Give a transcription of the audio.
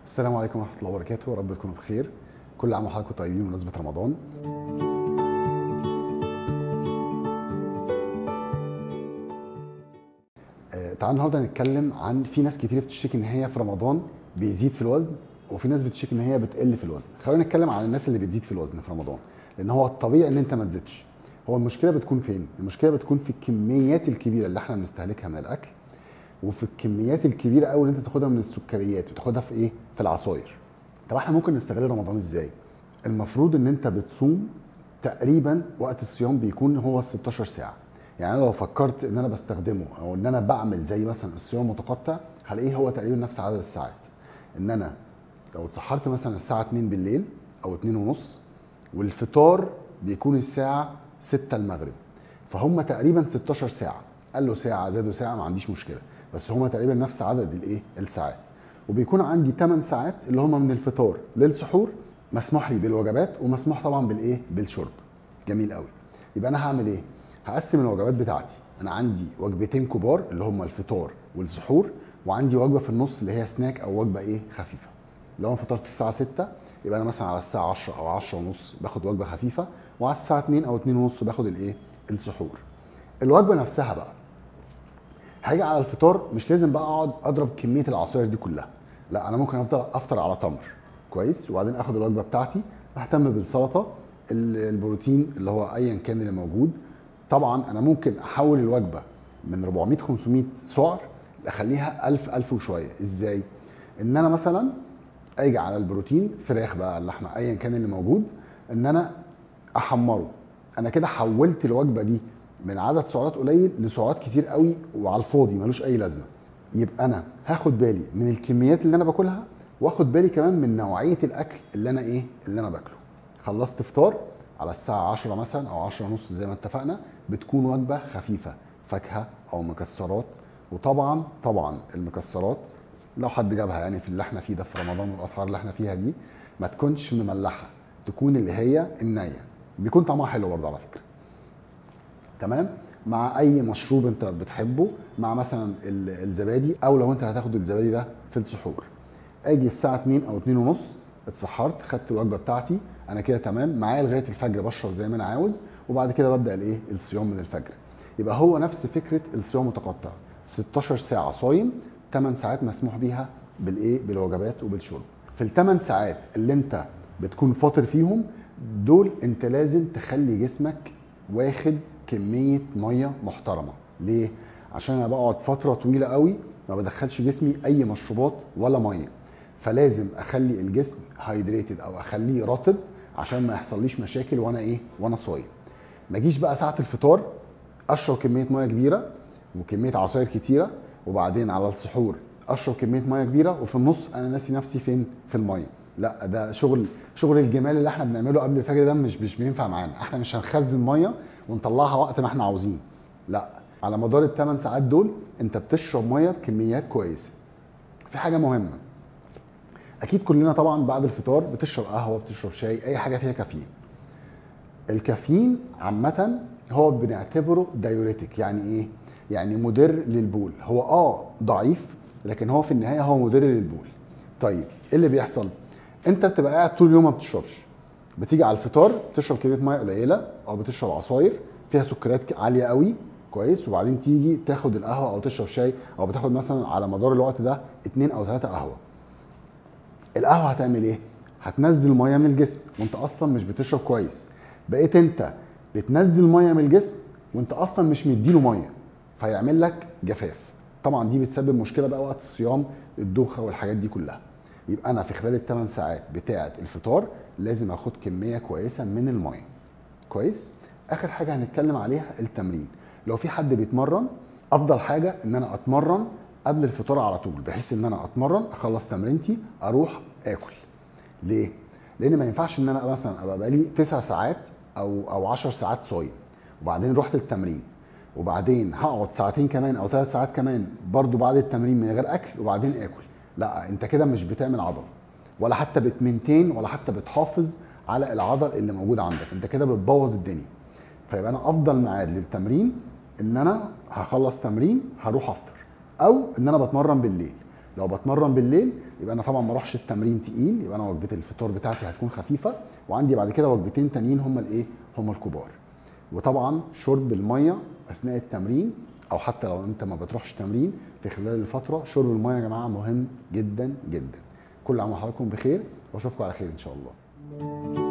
السلام عليكم ورحمة الله وبركاته، يا رب تكونوا بخير. كل عام وحضراتكم طيبين بمناسبة رمضان. تعالوا النهارده نتكلم عن في ناس كتير بتشتكي ان هي في رمضان بيزيد في الوزن، وفي ناس بتشتكي ان هي بتقل في الوزن. خلينا نتكلم عن الناس اللي بتزيد في الوزن في رمضان، لان هو الطبيعي ان انت ما تزيدش. هو المشكلة بتكون فين؟ المشكلة بتكون في الكميات الكبيرة اللي احنا بنستهلكها من الاكل، وفي الكميات الكبيرة قوي اللي انت تاخدها من السكريات وتاخدها في ايه؟ في العصاير. طب احنا ممكن نستغل رمضان ازاي؟ المفروض ان انت بتصوم تقريبا وقت الصيام بيكون هو 16 ساعة. يعني انا لو فكرت ان انا بستخدمه او ان انا بعمل زي مثلا الصيام متقطع، هلاقيه هو تقريبا نفس عدد الساعات. ان انا لو اتسحرت مثلا الساعة 2 بالليل او 2:30، والفطار بيكون الساعة 6 المغرب، فهم تقريبا 16 ساعة. قال له ساعة زادوا ساعة ما عنديش مشكلة، بس هما تقريبا نفس عدد الايه؟ الساعات. وبيكون عندي 8 ساعات اللي هما من الفطار للسحور، مسموح لي بالوجبات ومسموح طبعا بالايه؟ بالشرب. جميل قوي. يبقى انا هعمل ايه؟ هقسم الوجبات بتاعتي. انا عندي وجبتين كبار اللي هما الفطار والسحور، وعندي وجبة في النص اللي هي سناك او وجبة ايه؟ خفيفة. لو انا فطرت الساعة 6 يبقى انا مثلا على الساعة 10 او 10:30 باخد وجبة خفيفة، وعلى الساعة 2 او 2:30 باخد الايه؟ السحور. الوجبة نفسها بقى هاجي على الفطار، مش لازم بقى اقعد اضرب كمية العصاير دي كلها، لا انا ممكن افضل افطر على تمر كويس، وبعدين اخد الوجبة بتاعتي، اهتم بالسلطة، البروتين اللي هو ايا كان اللي موجود. طبعا انا ممكن احول الوجبة من 400 500 سعر اخليها 1000 1000 وشوية. ازاي؟ ان انا مثلا اجي على البروتين، فراخ بقى، اللحمة، ايا كان اللي موجود، ان انا احمره. انا كده حولت الوجبة دي من عدد سعرات قليل لسعرات كتير قوي وعلى الفاضي ملوش اي لازمه. يبقى انا هاخد بالي من الكميات اللي انا باكلها، واخد بالي كمان من نوعية الاكل اللي انا ايه؟ اللي انا باكله. خلصت فطار على الساعة 10 مثلا او 10:30 زي ما اتفقنا، بتكون وجبة خفيفة، فاكهة او مكسرات. وطبعا طبعا المكسرات لو حد جابها يعني في اللي احنا فيه ده في رمضان والاسعار اللي احنا فيها دي، ما تكونش مملحه، تكون اللي هي النية، بيكون طعمها حلو برضه على فكرة. تمام؟ مع اي مشروب انت بتحبه، مع مثلا الزبادي، او لو انت هتاخد الزبادي ده في السحور. اجي الساعة 2 او 2:30، اتسحرت، خدت الوجبة بتاعتي، انا كده تمام معايا لغاية الفجر، بشرب زي ما انا عاوز، وبعد كده ببدا الايه؟ الصيام من الفجر. يبقى هو نفس فكرة الصيام متقطع، 16 ساعة صايم، 8 ساعات مسموح بيها بالايه؟ بالوجبات وبالشرب. في ال8 ساعات اللي انت بتكون فاطر فيهم دول، انت لازم تخلي جسمك واخد كمية مية محترمه. ليه؟ عشان انا بقعد فترة طويلة قوي ما بدخلش جسمي اي مشروبات ولا مية، فلازم اخلي الجسم hydrated او اخليه رطب عشان ما يحصليش مشاكل وانا ايه؟ وانا صايم. ما اجيش بقى ساعة الفطار اشرب كمية مية كبيرة وكمية عصاير كتيرة، وبعدين على السحور اشرب كمية مية كبيرة، وفي النص انا ناسي نفسي فين؟ في المية. لا، ده شغل الجمال اللي احنا بنعمله قبل الفجر ده مش بينفع معانا. احنا مش هنخزن مية ونطلعها وقت ما احنا عاوزين، لا، على مدار ال8 ساعات دول انت بتشرب مية بكميات كويسة. في حاجة مهمة، اكيد كلنا طبعا بعد الفطار بتشرب قهوة، بتشرب شاي، اي حاجة فيها كافيين. الكافيين عامة هو بنعتبره diuretic. يعني ايه؟ يعني مدر للبول. هو ضعيف، لكن هو في النهاية هو مدر للبول. طيب ايه اللي بيحصل؟ انت بتبقى قاعد طول اليوم ما بتشربش، بتيجي على الفطار تشرب كمية مية قليله، او بتشرب عصاير فيها سكريات عالية قوي كويس، وبعدين تيجي تاخد القهوة او تشرب شاي، او بتاخد مثلا على مدار الوقت ده 2 او 3 قهوة. القهوة هتعمل ايه؟ هتنزل مية من الجسم، وانت اصلا مش بتشرب كويس. بقيت انت بتنزل مية من الجسم وانت اصلا مش مديله مية، فيعمل لك جفاف. طبعا دي بتسبب مشكلة بقى وقت الصيام، الدوخه والحاجات دي كلها. يبقى انا في خلال ال8 ساعات بتاعه الفطار لازم اخد كمية كويسة من المية. كويس؟ اخر حاجة هنتكلم عليها التمرين. لو في حد بيتمرن، افضل حاجة ان انا اتمرن قبل الفطار على طول، بحيث ان انا اتمرن، اخلص تمرينتي، اروح اكل. ليه؟ لان ما ينفعش ان انا مثلا ابقى بقالي 9 ساعات او 10 ساعات صايم، وبعدين رحت التمرين، وبعدين هقعد ساعتين كمان او 3 ساعات كمان برضو بعد التمرين من غير اكل، وبعدين اكل. لا، انت كده مش بتعمل عضل، ولا حتى بتمنتين، ولا حتى بتحافظ على العضل اللي موجود عندك، انت كده بتبوظ الدنيا. فيبقى انا افضل ميعاد للتمرين ان انا هخلص تمرين هروح افطر، او ان انا بتمرن بالليل. لو بتمرن بالليل يبقى انا طبعا ما اروحش التمرين تقيل، يبقى انا وجبة الفطار بتاعتي هتكون خفيفة، وعندي بعد كده وجبتين تانيين هما الايه؟ هما الكبار. وطبعا شرب المية اثناء التمرين، او حتى لو انت ما بتروحش تمرين في خلال الفترة، شرب المية يا جماعة مهم جدا جدا. كل عام وحضراتكم بخير، واشوفكم على خير ان شاء الله.